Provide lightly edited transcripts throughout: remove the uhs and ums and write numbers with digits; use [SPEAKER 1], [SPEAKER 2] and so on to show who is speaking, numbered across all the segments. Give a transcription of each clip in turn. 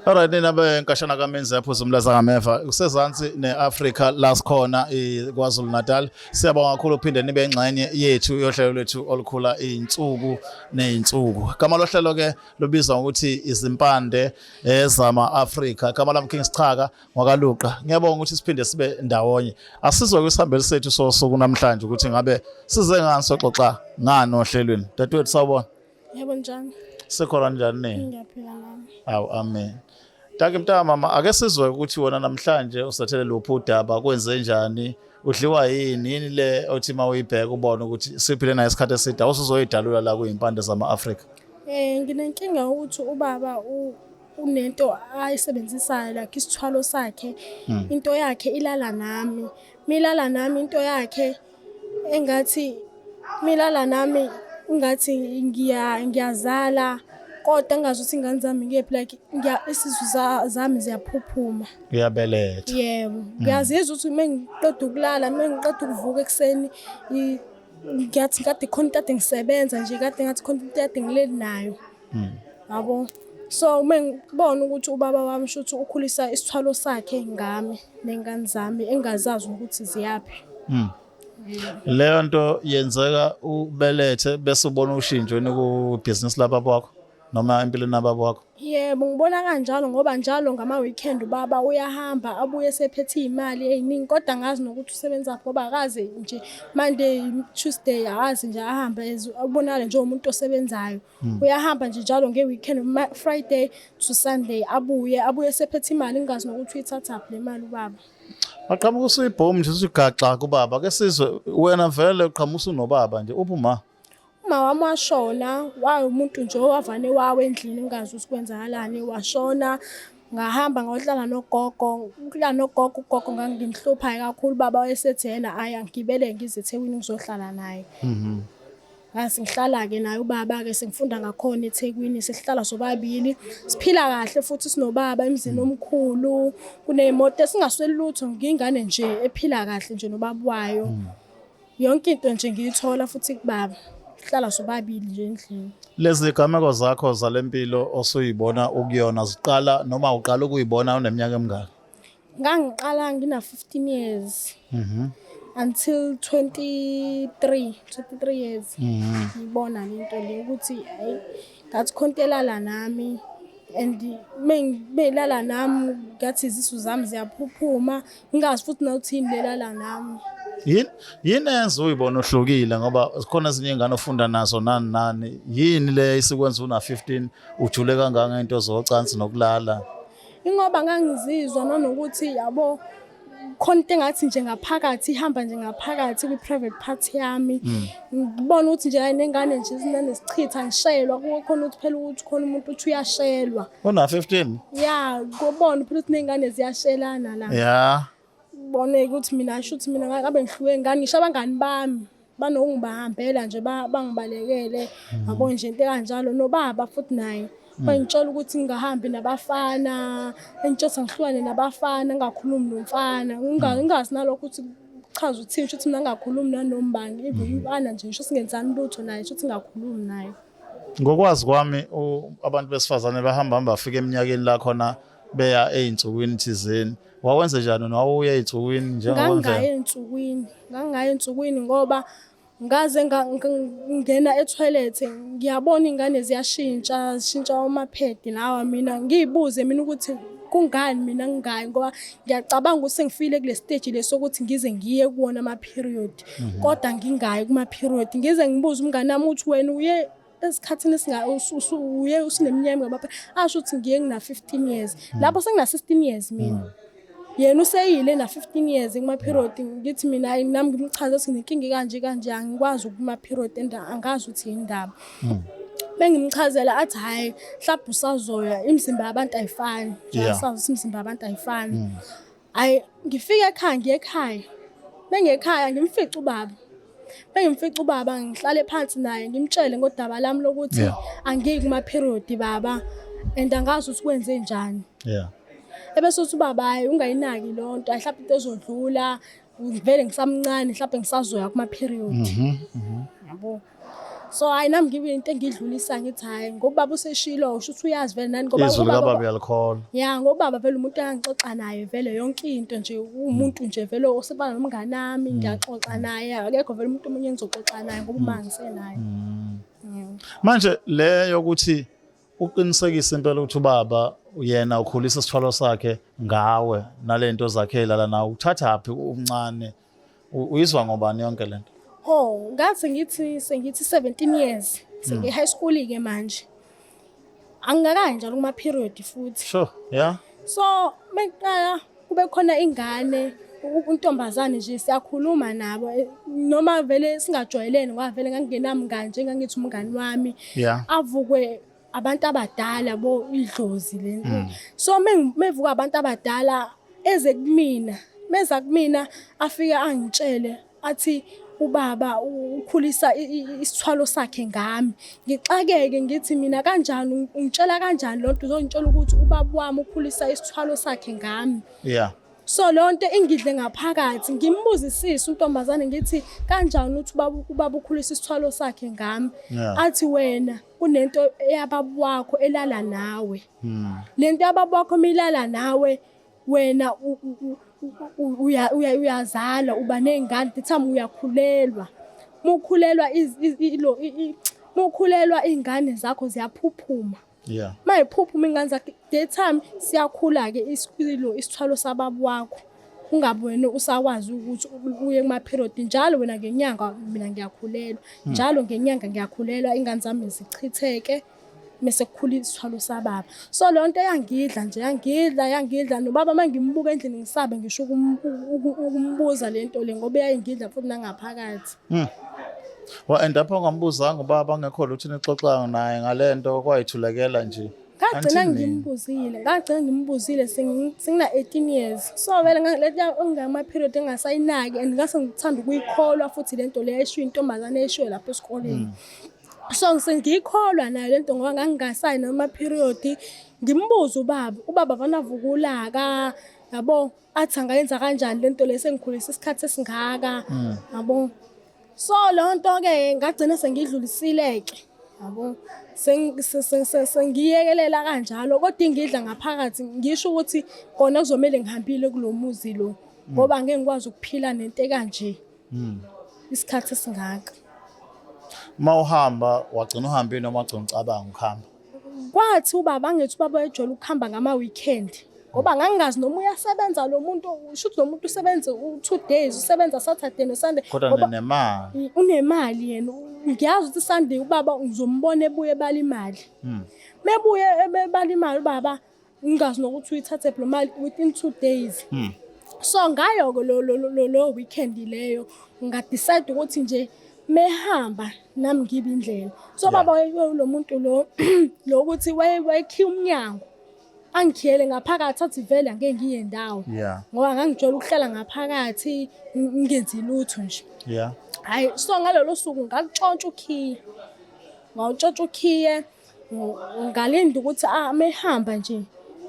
[SPEAKER 1] Alright, nina benkashana kaMenzi yaphuza umlaza ngameva kusezansi neAfrica la sikhona KwaZulu Natal. Siyabonga kakhulu uphinde nibe ingxenye yethu yohlelo lwethu olukhula izinsuku nezinsuku. Igama lohlelo ke lubizwa ngokuthi izimpande ezama Africa. Igama lami King Sichaka ngwakaLuqa. Ngiyabonga ukuthi siphinde sibe ndawonye. Asizwe kwisihambeli sethu sosuku namhlanje ukuthi ngabe size ngani soxoxa ngani ohlelweni. Dadewethu, sawubona.
[SPEAKER 2] Yebo, njani?
[SPEAKER 1] Sikhona, njani nini?
[SPEAKER 2] Ngiyaphila nami.
[SPEAKER 1] Awu, amen. Taki mntaka mama, ake sizwe ukuthi wena namhlanje usathele luphi udaba, kwenze njani, udliwa yini, yini le othi uma uyibheka ubone ukuthi siphile naye isikhathi eside, awusuzoyidalula la kuyimpande zama-Afrika.
[SPEAKER 2] Nginenkinga ukuthi ubaba unento ayisebenzisayo, like isithwalo sakhe. Into yakhe ilala nami. Milala nami into yakhe, engathi milala nami ngathi ngiyazala kodwa ngazi ukuthi ingane zami ngiyephi, like ngiya isisu zami ziyaphuphuma.
[SPEAKER 1] Uyabeletha.
[SPEAKER 2] Yebo, ngiyazizwa ukuthi uma ngiqeda ukulala, uma ngiqeda ukuvuka ekuseni, ngiyathi kade khona into kade ngisebenza nje, kade ngathi khona into kade ngileli nayo. Yabo. So uma ngibona ukuthi ubaba wami shuthi ukhulisa isithwalo sakhe ngami nengane zami engazazi ukuthi ziyaphi.
[SPEAKER 1] Leyo nto yenzeka ubelethe bese ubona ushintsho ku business lababa wakho noma empilweni yababa wakho?
[SPEAKER 2] Yebo, ngibona kanjalo ngoba njalo ngama-weekend ubaba uyahamba abuye esephethe iy'mali ey'ningi, kodwa angazi nokuthi usebenzaphi ngoba akaze nje Monday, Tuesday akaze nje ahambe abonakale njengomuntu osebenzayo. Uyahamba nje njalo nge-weekend, Friday to Sunday, abuye esephethe imali, ngingazi nokuthi uyithathaphi le mali ubaba.
[SPEAKER 1] Waqhamuka usuyibhomu nje, usugaxa kubaba. Ke sizwe wena, vele uqhamuka usunobaba nje, uphi uma?
[SPEAKER 2] Uma wami washona, wawumuntu nje owavane wawa endlini, ngingazi ukuthi kwenzakalani, washona. Ngahamba ngayohlala nogogo, ukuhlala nogogo, ugogo ngangimhlupha kakhulu, ubaba wayesethi yena ayi angigibele ngize eThekwini ngizohlala naye. Ngase ngihlala-ke naye ubaba-ke, sengifunda ngakhona eThekwini, sesihlala sobabili. Siphila kahle futhi sinobaba emzini omkhulu, kuney'moto, singasweli lutho, ngiyingane nje ephila kahle nje nobaba wayo. Yonke into nje ngiyithola futhi kubaba. Sihlala sobabili nje endlini.
[SPEAKER 1] Lezi zigameko zakho zalempilo osuyibona ukuyona ziqala noma uqala ukuyibona uneminyaka emingaki?
[SPEAKER 2] Ngangiqala ngina 15 years. Until 23, 23 years. Ngibona lento le ukuthi hayi, ngathi khona into elala nami and melala nami ngathi izisu zami ziyaphuphuma, ngingazi futhi nokuthi yini lelala nami.
[SPEAKER 1] Yini enza uyibona uhlukile, ngoba khona ezinye ingane ofunda nazo nani nani, yini le isikwenza una 15 ujule kangaka ngento zocansi nokulala?
[SPEAKER 2] Ingoba ngangizizwa nanokuthi yabo khona into engathi nje ngaphakathi ihamba nje ngaphakathi kwi-private part yami. Ngibona ukuthi nje hayi, nengane nje sinanesichitha ngishelwa, kukhona ukuthi phela ukuthi khona umuntu uthi uyashelwa.
[SPEAKER 1] Una 15?
[SPEAKER 2] Ya, kubona phela ukuthi ney'ngane ziyashelana la. Boneke ukuthi mina shuthi mina ngabe ngihluke ngani, ngisho abangani bami banokungibahambela nje bangibalekele, yabo nje into kanjalo. Nobaba futhi naye wangitshela ukuthi ngingahambi nabafana, engitshela ukuthi angihlukane nabafana, ngingakhulumi nomfana, ngingazi nalokho ukuthi kuchaza ukuthini, shuthi mina ngingakhulumi nanoma ubani, even umfana nje ngisho singenzani lutho naye, shuthi ngingakhulumi naye.
[SPEAKER 1] Ngokwazi kwami, abantu besifazane bahamba hamba bafika eminyakeni la khona beya ey'nsukwini thizeni. Wawenze njani wena, wawuya ey'nsukwini
[SPEAKER 2] njengokwemvelo? Ngangingaya ey'nsukwini ngoba ngaze ngena ethoyilethe ngiyabona iy'ngane ziyashintsha, zishintsha amaphedi lawa, mina ngiy'buze mina ukuthi kungani mina ngingayi, ngoba ngiyacabanga ukuthi sengifile kule stage lesi sokuthi ngize ngiye kuwona ama-period, kodwa ngingayi kuma-period. Ngize ngibuze umngane wami ukuthi wena uye esikhathini uye usuneminyaka emingaphi, asho ukuthi ngiye ngina-15 years, lapho sengina-16 years mina. Yena useyile na-15 years kuma-period. Ngithi mina hayi, nami ngimchaze ukuthi nginenkinga kanje kanje, angikwazi ukuma-period and angazi ukuthi yini ndaba. Bengimchazela athi hhayi, mhlawumbe usazoya, imizimba yabantu ayifani. Sazi ukuthi imizimba yabantu ayifani. Hhayi, ngifike ekhaya, ngiye ekhaya, bengekhaya ngimfice ubaba, bengimfica ubaba, ngihlale phansi naye ngimtshele ngodaba lami lokuthi angiyi kuma-period baba and angazi ukuthi kwenze njani. Ebese uthi ubaba hayi, ungayinaki leyo nto, mhlawumbe into ezodlula, vele ngisamncane, mhlawumbe ngisazoya kuma-period, yabo. So hayi, nami ngibe into engidlulisa, ngithi hhayi, ngoba ubaba useshilo, usho ukuthi uyazi vele nani, ngoba
[SPEAKER 1] Izwi
[SPEAKER 2] ubaba-
[SPEAKER 1] likababa uyalikholwa.
[SPEAKER 2] Ya, ngoba vele umuntu engangixoxa naye vele yonke into nje, umuntu nje vele osebana nomngane wami, ngiyaxoxa naye, akekho vele umuntu omunye engizoxoxa naye ngoba uma ngisenaye.
[SPEAKER 1] Manje le yokuthi uqinisekise impela ukuthi ubaba yena ukhulisa isithwalo sakhe ngawe nalento zakhe elala nawe, uthathaphi umncane? Uyizwa ngobani yonke lento?
[SPEAKER 2] Oh, ngathi ngithi sengithi 17 years, sengi high school ke manje. Angingakayi njalo kuma period futhi.
[SPEAKER 1] Sure, yeah.
[SPEAKER 2] So mekuqala kube khona ingane, untombazane nje, siyakhuluma nabo, noma vele singajwayelene, ngoba vele ngangingenamngani nje, ngangithi umngani wami avukwe abantu abadala bo, idlozi le. So mevuka abantu abadala eze kumina, meza kumina afike angitshele athi ubaba ukhulisa isithwalo sakhe ngami. Ngixakeke, ngithi mina kanjani, ungitshela kanjani lonto, uzongitshela ukuthi ubaba wami ukhulisa isithwalo sakhe ngami? So leyo nto ingidle ngaphakathi. Ngimbuzisise untombazane, ngithi kanjani ukuthi ubaba ukhulisa isithwalo sakhe ngami? Athi wena kunento eyababa wakho elala nawe. Lento yababa wakho milala nawe, wena uyazala, uba ney'ngane, the time uyakhulelwa. Mukhulelwa mukhulelwa iy'ngane zakho ziyaphuphuma. Mayiphuphuma ingane zakho, the time siyakhula-ke isithwalo sababa wakho. Ungabe wena usakwazi ukuthi uye kuma-period njalo. Wena ngenyanga, mina ngiyakhulelwa njalo ngenyanga, ngiyakhulelwa, ingane zami zichitheke, mese kukhula isithwalo sababa. So leyo nto yangidla nje, yangidla, yangidla. Nobaba uma ngimbuka endlini ngisabe ngisho ukumbuza le nto le, ngoba yayingidla futhi nangaphakathi.
[SPEAKER 1] Wa end up ungambuzanga ubaba, ngekho lutho nixoxayo naye ngalento, kwayithulekela nje?
[SPEAKER 2] Ngagcina
[SPEAKER 1] Until nini?
[SPEAKER 2] ngimbuzile, ngagcina ngimbuzile sengina-18 years. So vele lento engama-period engasayinaki, and ngase ngithanda ukuyikholwa futhi lento le eshiwo intombazane eshiwo lapho esikoleni. So sengiyikholwa nayo lento ngoba ngangingasayi nama-period. Ngimbuze ubaba, ubaba vanavuka ulaka, yabo, athi angayenza kanjani lento le, sengikhulisa isikhathi esingaka, yabo. So leyo nto-ke ngagcina sengidlulisile-ke, yabo, sengiyekelela kanjalo, kodwa ingidla ngaphakathi. Ngisho ukuthi kona kuzomele ngihambile kulo muzi lo, ngoba angeke ngikwazi ukuphila nento ekanje isikhathi esingaka.
[SPEAKER 1] Uma uhamba, wagcina uhambile noma wagcina ucabanga ukuhamba?
[SPEAKER 2] Kwathi ubaba, angithi ubaba wayejwayele ukuhamba ngama-weekend, ngoba ngangingazi noma uyasebenza lo muntu. Shuthi lo muntu usebenze u-2 days, usebenza Saturday no-Sunday.
[SPEAKER 1] Kodwa
[SPEAKER 2] Ngoba
[SPEAKER 1] nemali.
[SPEAKER 2] Unemali yena. Ngiyazi ukuthi Sunday ubaba ngizombona ebuye ebala imali. Mebuye ebala imali ubaba, ngingazi nokuthi uyithathe lo mali within 2 days. So ngayo-ke lo weekend leyo nga-decide ukuthi nje mehamba nami ngibe indlela. So baba lo muntu lo lo ukuthi wayekhiya umnyango, angikhiyele ngaphakathi, athi vele angeke ngiye ndawo, ngoba ngangijwayele ukuhlala ngaphakathi ngingenzi lutho nje. Hayi, so ngalolo suku ngakutshontsha ukhiye, ngawutshontsha ukhiye, ngalinda ukuthi ah, mehamba nje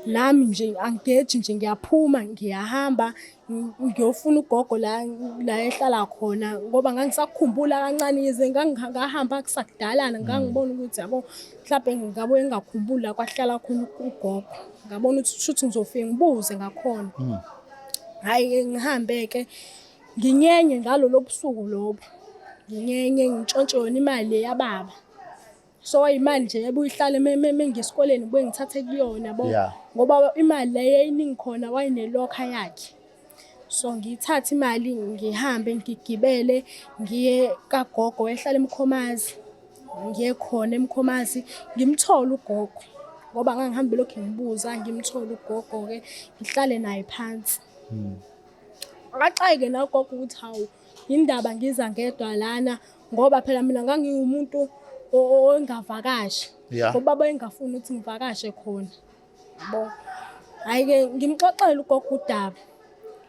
[SPEAKER 2] nami nje angigeji nje, ngiyaphuma ngiyahamba, ngiyofuna ugogo la la ehlala khona, ngoba ngangisakukhumbula kancane yize ngangahamba kusakudalana. Ngangibona ukuthi, yabo, mhlawumbe ngabuye ngingakhumbuli la kwahlala khona ugogo. Ngabona ukuthi shuthi ngizofike ngibuze ngakhona. Hhayi-ke, ngihambe-ke, nginyenye ngalolo busuku lobo, nginyenye ngintshontshe yona imali le yababa. So imali nje yabuye ihlale mengiya esikoleni, ngibuye ngithathe kuyona, yabo, ngoba imali le yayiningi khona, wayenelokha yakhe. So ngiyithathe imali, ngihambe, ngigibele ngiye kagogo, wayehlala eMkhomazi. Ngiye khona eMkhomazi, ngimthole ugogo, ngoba ngangihambe lokhu ngibuza. Ngimthole ugogo-ke, ngihlale naye phansi. Akaxake nagogo ukuthi hawu, indaba ngiza ngedwa lana, ngoba phela mina ngangiwumuntu ongavakashi, ngoba baba engafuni ukuthi ngivakashe khona, yabo. Hhayi-ke, ngimxoxele ugogo udaba,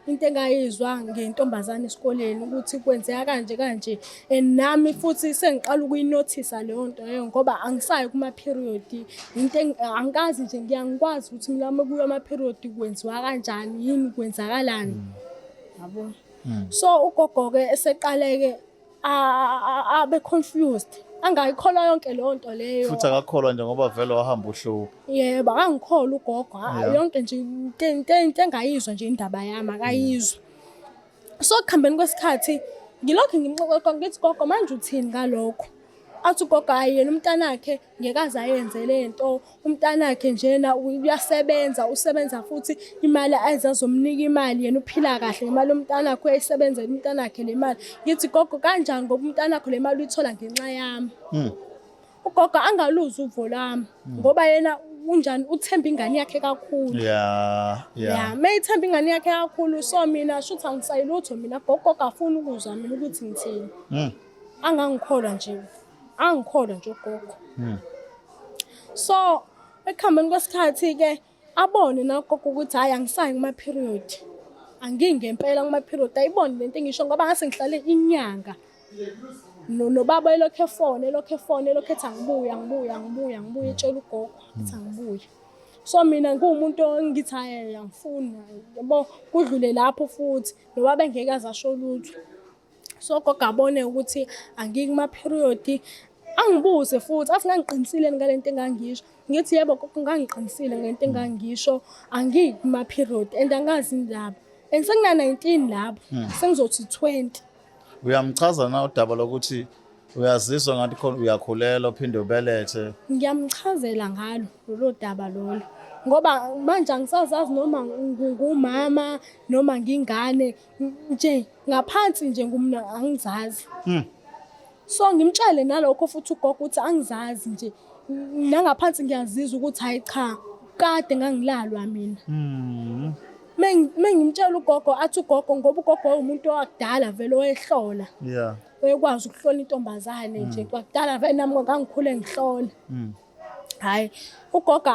[SPEAKER 2] into engayizwa ngentombazane esikoleni, ukuthi kwenzeka kanje kanje, and nami futhi sengiqala ukuyinothisa leyo nto leyo, ngoba angisayi kuma-period. Into angikazi nje, ngiyangikwazi ukuthi mina uma kuyiwa ama-period kwenziwa kanjani, yini, kwenzakalani, yabo. So ugogo-ke eseqale-ke abe confused. Angayikholwa yonke leyo nto leyo.
[SPEAKER 1] Futhi akakholwa nje ngoba vele wahamba uhlupho.
[SPEAKER 2] Yebo, akangikholwa ugogo. Yonke nje into engayizwa nje indaba yami akayizwa. So ekuhambeni kwesikhathi ngilokhu ngimxoxa ngithi gogo manje uthini ngalokho? Athi ugogo hhayi yena umntanakhe ngeke aze ayenze le nto, umntanakhe njena uyasebenza, usebenza futhi imali aze azomnika imali yena uphila kahle ngemali yomntanakhe uyayisebenzela umntanakhe le mali. Ngithi gogo kanjani ngoba umntanakho le mali uyithola ngenxa yami. Ugogo angaluzi uvo lwami ngoba yena unjani uthemba ingane yakhe kakhulu.
[SPEAKER 1] Yeah.
[SPEAKER 2] Ya, meyithemba ingane yakhe kakhulu so mina shuthi angisayilutho mina gogo akafuni ukuzwa mina ukuthi ngithini. Angangikholwa nje. Angikholwa nje ugogo. So ekuhambeni kwesikhathi ke abone nagogo ukuthi hayi angisayi kuma period. Angingempela kuma period ayibone lento engisho ngoba ngase ngihlale inyanga. No nobaba elokhu efona elokhu efona elokhu ethi angibuye angibuye angibuye angibuye etshela ugogo ethi angibuye. So mina ngiwumuntu engithi hayi angifuni yabo kudlule lapho futhi nobaba engeke aze asho lutho. So gogo abone ukuthi angiyi kuma-period angibuze futhi athi ngangiqinisile ngale nto engangisho. Ngithi yebo gogo ngangiqinisile ngento engangisho angiyi kuma-period and angazi indaba. And sengina-19 lapho sengizothi 20.
[SPEAKER 1] Uyamchaza na udaba lokuthi uyazizwa ngathi khona uyakhulelwa uphinde ubelethe?
[SPEAKER 2] Ngiyamchazela ngalo lolo daba lolo ngoba manje angisazazi noma ngumama noma ngingane nje ngaphansi nje ngumna angizazi. So ngimtshele nalokho futhi ugogo ukuthi angizazi nje nangaphansi ngiyazizwa ukuthi hayi cha kade ngangilalwa mina. Mengimtshela ugogo athi ugogo ngoba ugogo umuntu owakudala vele owehlola. Oyekwazi ukuhlola intombazane nje kwakudala vele nami ngangikhule ngihlola. Hhayi ugogo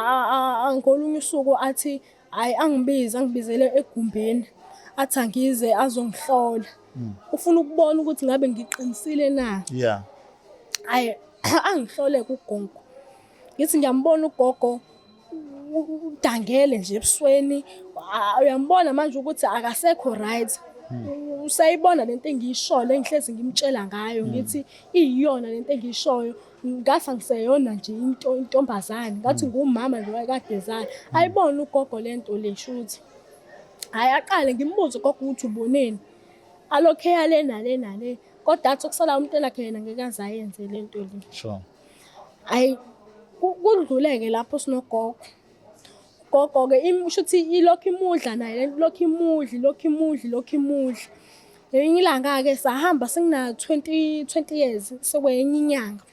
[SPEAKER 2] ngolunye usuku athi hhayi angibize angibizele egumbini athi angize azongihlola. Ufuna ukubona ukuthi ngabe ngiqinisile na. Hhayi angihlole kugogo. Ngithi ngiyambona ugogo udangele nje ebusweni, uyambona manje ukuthi akasekho right. Usayibona lento engiyishoyo engihlezi ngimtshela ngayo ngithi iyiyona lento engiyishoyo ngathi angiseyona nje into intombazane ngathi ngumama nje wayekade ezala. Ayibone ugogo lento le shuthi. Hhayi aqale ngimbuze ugogo ukuthi uboneni. Alokhu eya le nale nale kodwa athi okusalayo umntanakhe yena ngeke aze ayenze lento le. Hhayi kudluleke lapho sinogogo. Ugogo-ke shuthi ilokhu imudla naye lento ilokhu imudla ilokhu imudla ilokhu imudla. Ngelinye ilanga-ke sahamba sengina 20 years sekwenye inyanga.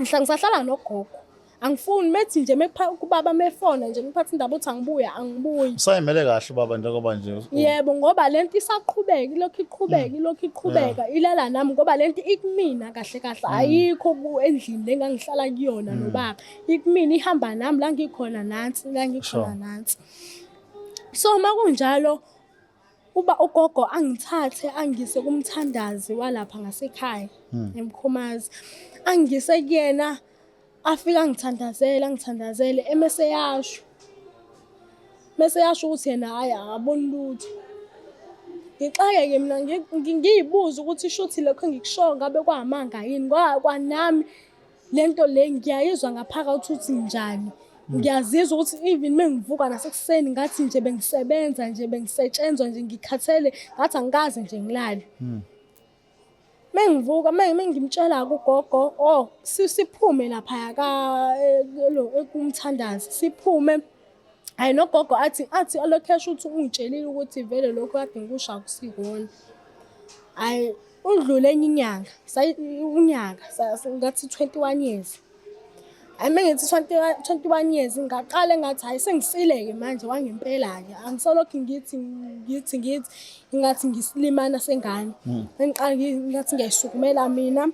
[SPEAKER 2] Ngisahlala nogogo. Angifuni methi nje kubaba mefona nje ngiphatha indaba uthi angibuye angibuyi.
[SPEAKER 1] Usayimele kahle ubaba njengoba nje.
[SPEAKER 2] Yebo ngoba lento isaqhubeka ilokhu iqhubeka ilokhu iqhubeka ilala nami ngoba lento ikumina kahle kahle ayikho endlini le engangihlala kuyona nobaba. Ikumina ihamba nami la ngikhona nansi la ngikhona nansi. So makunjalo uba ugogo angithathe angise kumthandazi walapha ngasekhaya eMkhomazi. Angise kuyena afike angithandazele angithandazele emese yasho. Mese yasho ukuthi yena hhayi akaboni lutho. Ngixakeke mina ngiyibuze ukuthi shuthi lokho engikushoyo ngabe kwamanga yini kwanami lento le ngiyayizwa ngaphakathi ukuthi njani. Ngiyazizwa ukuthi even mengivuka nasekuseni ngathi nje bengisebenza nje bengisetshenzwa nje ngikhathele ngathi angikaze nje ngilale. Mengivuka mengimtshela ugogo oh siphume laphaya kumthandazi siphume. Hhayi nogogo athi athi alokhu esho ukuthi ungitshelile ukuthi vele lokhu kade ngikusho akusikona. Hhayi udlule enye inyanga unyaka ngathi 21 years. Hhayi mengithi 21 years ngaqala engathi hhayi sengisile-ke manje wangempela-ke angisalokhu ngithi ngithi ngithi ngathi ngisilimana sengane. Sengiqala ngathi ngiyayisukumela mina,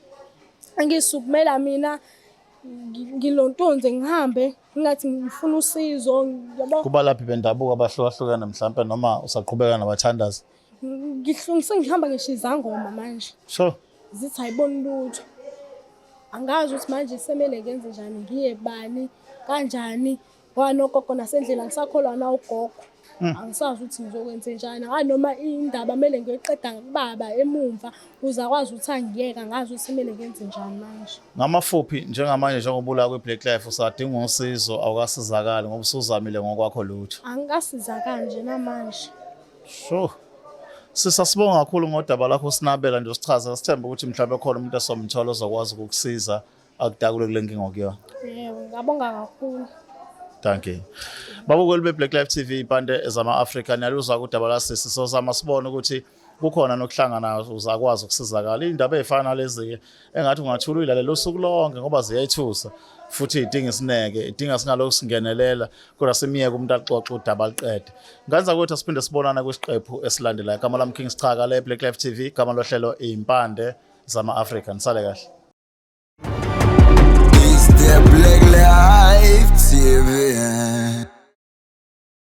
[SPEAKER 2] ngiyisukumela mina ngilontunze ngihambe ngathi ngifuna usizo yabo.
[SPEAKER 1] Kubalaphi bendabuko abahlukahlukene mhlampe noma usaqhubeka nabathandazi?
[SPEAKER 2] Sengihamba ngisho izangoma manje. Zithi ayiboni lutho. Angazi ukuthi manje semele ngenze njani ngiye bani kanjani. Ngoba nogogo nasendlini angisakholwa na ugogo. Angisazi ukuthi ngizokwenzenjani. Noma indaba kumele ngiyoyiqeda kubaba emumva ukuze akwazi ukuthi angiyeke, angazi ukuthi kumele ngenze njani manje.
[SPEAKER 1] Ngamafuphi njengamanje njengoba ula kwi-Black Life usadinga usizo, awukasizakali ngoba usuzamile ngokwakho lutho.
[SPEAKER 2] Angikasizakali nje namanje.
[SPEAKER 1] Sure. Sisasibonga kakhulu ngodaba lakho sinabela nje usichaza, sithemba ukuthi mhlawumbe khona umuntu esomthola ozokwazi ukukusiza akutakule kule nkinga okuyona.
[SPEAKER 2] Yebo, ngabonga kakhulu.
[SPEAKER 1] Thank you. Babukeli be-Black Life TV, impande zama-Afrika, niyaluzwa udaba lasisi, sozama sibone ukuthi kukhona nokuhlangana uzakwazi ukusizakala. Iy'ndaba ey'fana nalezi-ke engathi ungathula uyilalele usuku lonke ngoba ziyayithusa futhi idinga isineke, idinga singalokhu singenelela kodwa simyeke umuntu axoxe udaba aliqede. Ngenza ukuthi asiphinde sibonane kwisiqephu esilandelayo. Igama lami King Schaka le Black Life TV, igama lohlelo Iy'mpande zama-Afrika. Nisale kahle.
[SPEAKER 3] It's the Black Life TV.